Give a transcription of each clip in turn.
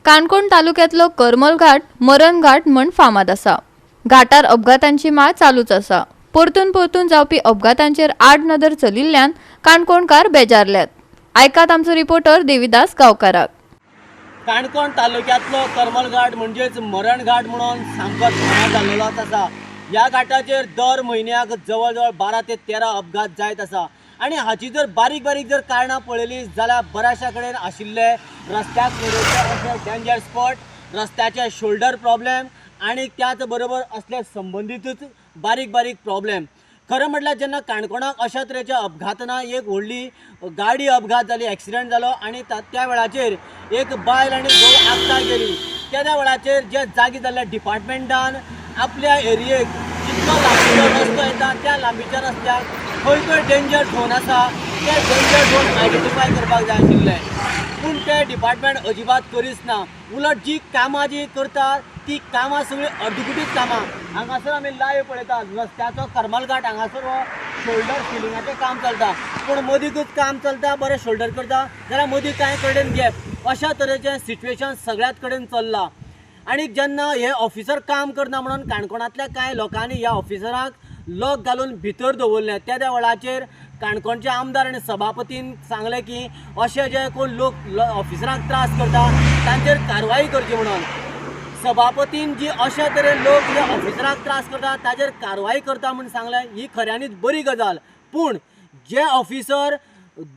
काणकोण तालुक्यांतलो करमल घाट मरण घाट म्हण फामाद आसा. घाटार अपघातांची माळ चालूच आसा. परतून परतून जावपी अपघातांचेर आड नदर चलिल्ल्यान काणकोणकार बेजारल्यात. आयकात आमचो रिपोर्टर देविदास गांवकाराक. काणकोण तालुक्यांतलो करमल घाट म्हणजेच मरण घाट म्हणून सामको फामाद जाल्लोच आसा. ह्या घाटाचेर दर म्हयन्याक जवळ जवळ 12 ते 13 अपघात जायत आसा आनी हाची जर बारीक बारीक जर कारणां पळयली जाल्यार बऱ्याचशा कडेन आशिल्ले रस्त्या कडेचे अशे डेंजर स्पॉट, रस्त्याचे शोल्डर प्रॉब्लेम आनी त्याच बरोबर असले संबंदीतूच बारीक बारीक प्रॉब्लेम. खरें म्हटल्यार जेन्ना काणकोणाक अशा तरेच्या अपघातना एक व्हडली गाडी अपघात जाली, एक्सिडंट जालो आनी त्या वेळाचेर एक बायल आनी घोव आगता गेली, त्या वेळाचेर जे जागे जाल्ल्या डिपार्टमेंटान आपल्या एरियेक जितलो लांबीचो रस्तो येता त्या लांबीच्या रस्त्याक खंय खंय डेंजर झोन आसा ते डेंजर झोन आयडेंटिफाय करपाक जाय आशिल्ले, पूण ते डिपार्टमेंट अजिबात करीच ना. उलट जी कामां जी करता ती कामां सगळीं अर्दकुटीच कामां. हांगासर आमी लायव्ह पळयतात रस्त्याचो करमल घाट हांगासर हो शोल्डर फिलिंगाचें काम चलता, पूण मदींकूच काम चलता, बरें शोल्डर करता जाल्यार मदीं कांय कडेन गॅप, अशा तरेचें सिट्युएशन सगळ्याच कडेन चल्लां. आनी जेन्ना हे ऑफिसर काम करना म्हणून काणकोणांतल्या कांय लोकांनी ह्या ऑफिसरांक लॉक घालून भितर दवरलें. त्या त्या वेळाचेर काणकोणचे आमदार आनी सभापतीन सांगलें की अशे जे कोण लोक ऑफिसरांक त्रास करता तांचेर कारवाई करची म्हणून. सभापतीन जी अशा तरेन लोक जे ऑफिसरांक त्रास करता ताचेर कारवाई करता म्हूण सांगलें, ही खऱ्यांनीच बरी गजाल. पूण जे ऑफिसर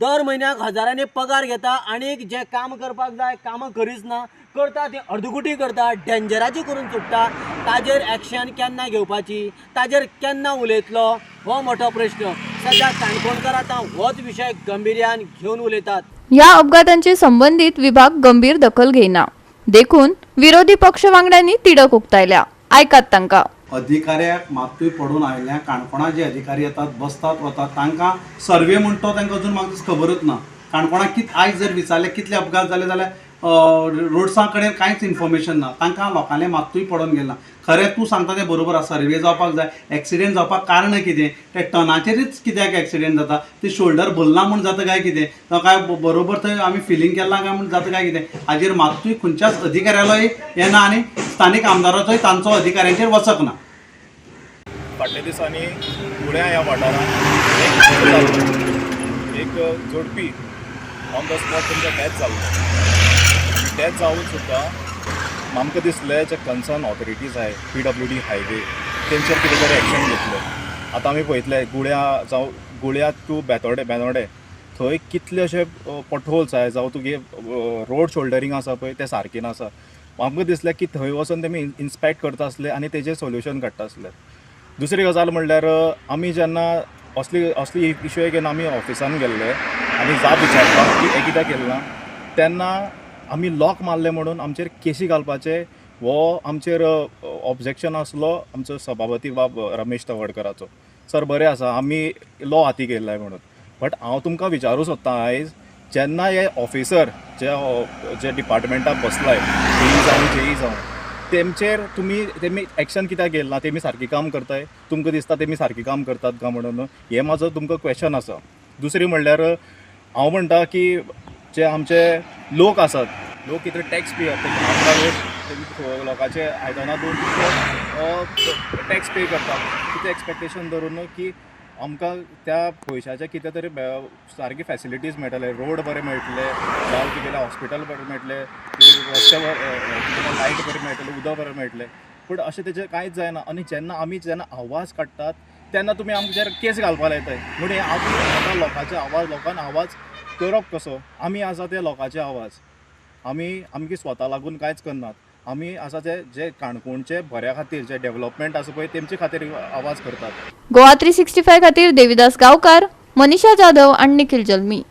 दर म्हयन्याक हजारांनी पगार घेता आनी जे काम करपाक जाय कामां करीच ना, करता ती अर्दकुटी करता, डेंजराची करून सुट्टा, ताजेर एक्शन केन्ना घेवपाची, ताजेर केन्ना उलयतलो हो मोठो प्रश्न. सद्या काणकोणकार आतां होच विशय गंभीर्यान घेवन उलयतात. ह्या अपघातांचे संबंदीत विभाग गंभीर दखल घेयना देखून विरोधी पक्ष वांगड्यांनी तिडक उक्तायल्या. आयकात तांकां. अधिकाऱ्याक मातूय पडून आयिल्ल्या काणकोणा जे अधिकारी येतात, बसतात, वतात, तांकां सर्वे म्हण तो तांकां अजून म्हाका दिसता खबरूच ना. काणकोणाक आयज जर विचारलें कितले अपघात जाले जाल्यार रोड्सां कडेन कांयच इन्फॉर्मेशन ना. तांकां लोकांलें मातूय पडून गेलें ना. खरें तूं सांगता तें बरोबर आसा, सर्वे जावपाक जाय. एक्सिडेंट जावपाक कारण कितें, ते टनाचेरूच कित्याक एक्सिडेंट जाता, ते शोल्डर भरला म्हूण जाता काय कितें, जावं काय बरोबर थंय आमी फिलींग केलां काय म्हूण जाता काय कितें, हाजेर मातूय खंयच्याच अधिकाऱ्यालोय येना आनी स्थानीक आमदाराचोय तांचो अधिकाऱ्यांचेर वचक ना. फाटल्या दिसांनी कुळ्या ह्या वाठारांत एक जोडपी ऑन the spot तुमकां डॅथ जाल्लो. डॅथ जावन सुद्दां आमकां दिसलें जे कन्सर्न ऑथॉरिटीज आहाय, पीडब्ल्यूडी, हायवे, तेंचेर कितें तरी एक्शन घेतलें. आतां आमी पळयतले गुळ्या जावं गुळ्या टू बेतोडे, बेनोडे थंय कितले अशे पॉटहोल्स आहाय, जावं तुगे रोड शोल्डरींग आसा पळय तें सारकें नासा. आमकां दिसलें की थंय वचोन तेमी इन्स्पेक्ट करता आसले आनी तेजेर सोल्युशन काडटा आसले. दुसरी गजाल म्हणल्यार आमी जेन्ना असली असली इशू घेवन आमी ऑफिसान गेल्ले आनी जाप विचारपाक की हें कित्याक केलें ना, तेन्ना आमी लॉक मारले म्हणून आमचेर केसी घालपाचे हो आमचेर ऑब्जेक्शन आसलो आमचो सभापती बाब रमेश तवडकराचो. सर बरें आसा, आमी लॉ हाती घेयल्ले म्हणून, बट हांव तुमकां विचारूं सोदतां आयज जेन्ना हे ऑफिसर जे जे डिपार्टमेंटाक बसलाय, जेई जावं जेई जावं, तेमचेर तुमी तेमी एक्शन कित्याक घेयला ना? तेमी सारकें काम करताय? तुमकां दिसता तेमी सारकें काम करतात काय म्हणून? हें म्हाजो तुमकां क्वेश्चन आसा. दुसरें म्हणल्यार हांव म्हणटा की जे आमचे लोक आसात, लोक कितें टॅक्स पे, आमदार लोक लोकांचे आयदनां दवरून तितको टॅक्स पे करतात, कितें एक्सपेक्टेशन धरून की आमकां त्या पयशाचे कितें तरी सारकी फॅसिलिटीज मेळटले, रोड बरे मेळटले, जावं तुगेलें हॉस्पिटल बरें मेळटलें, रस्ते तुगेलें लायट बरें मेळटलें, उदक बरें मेळटलें. पूण अशें तेजें कांयच जायना. आनी जेन्ना आमी जेन्ना आवाज काडटात तेन्ना तुमी आमचेर केस घालपा लायताय. म्हणून आमी आतां लोकांचे आवाज, लोकांक आवाज करप कसो? आमी आसा ते लोकांचे आवाज. आमी आमगे स्वता लागून कांयच करनात. आमी आसा ते जे काणकोणचे बऱ्या खातीर, जे डेवलपमेंट आसा पळय तेमचे खातीर आवाज करतात. गोवा 365 खातीर देविदास गांवकार, मनीषा जाधव आनी निखिल जल्मी.